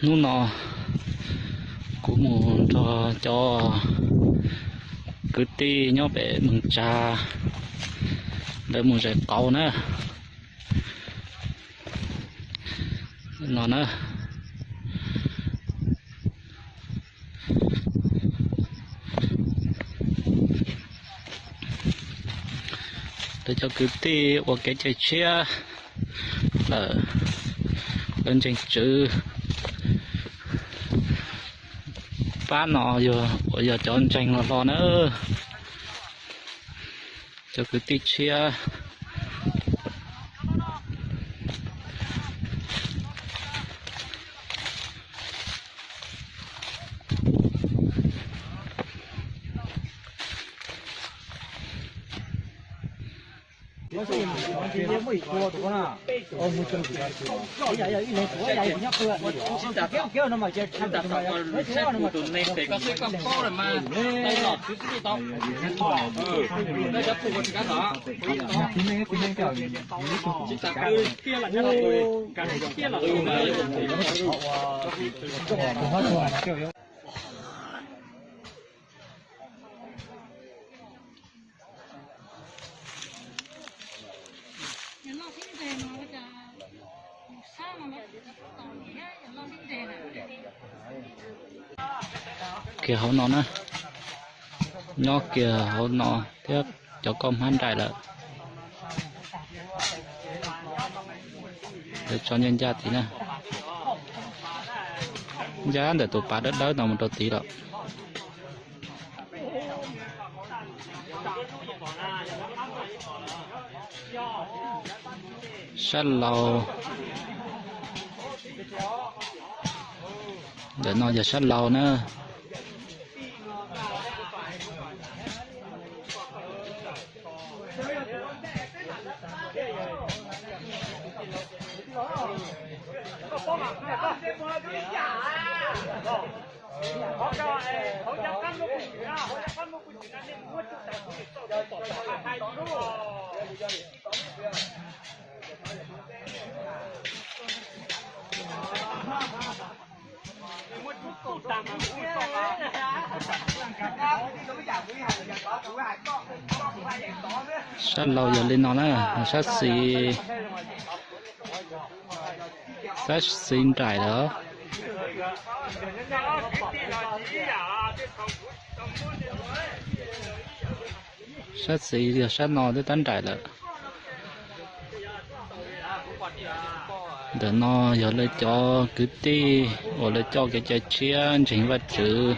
Hnub no kuv mus nrog cov kwv tij nyob pem Meeg Tsag, lawv mus zais qauv na. No na, lawv cov kwv tij ua kev cai tshiab lawm, lawv ntseeg tswv. Pab no uas yog cov ntseeg los hlo na, cov kwv tij tshiab. Kiag hauv no na, nyob kiag hauv no thiab, cov kaub hmab nraim lawm. Lawv tso ncaj ncaj tid na, ncaj ntawm tus pas dawb dawb no mus rau tid lawm. Sab laug, ntawm no yog sab laug na. Sab laug yog li no na, sab xis, sab xis nraim lawm. Sab xis yog sab no twb tab nraim lawm. Ntawm no yog lawv cov kwv tij uas lawv coj kev cai tshiab ntseeg Vajtswv.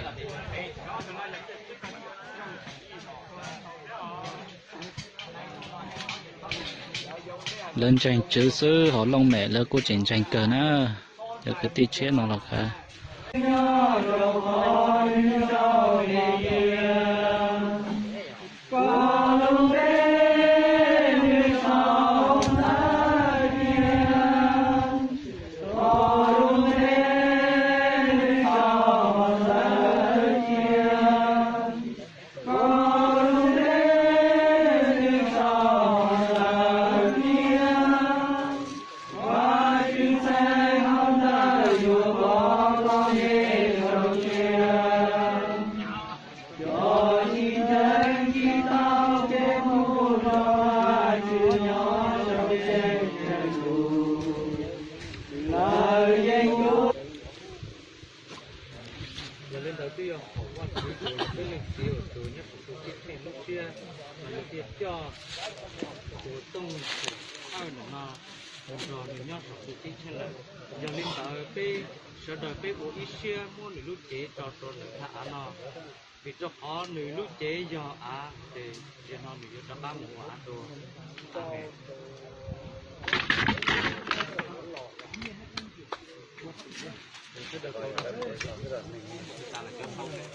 Lawv ntseeg tswv xwb, hauv looj mem lawv kuj tseem ntseeg kawg na. Cov kwv tij tshiab no los kav Yog li ntawd twb yog hom Vajtswv tus yog peb leej txiv uas tus nyob saum tus tib theej lub siab, mas nws thiaj coj tus tooj thawj ntawm no mus nrog nws nyob saum tus tib theej lawm. Yog li ntawd peb sawv daws peb ua ib siab muab nws lub cev tso rau ntawm thaj av no, vim rau qhov nws lub cev yog av, ces zaum no nws yuav rov qab mus ua av dua. Amees.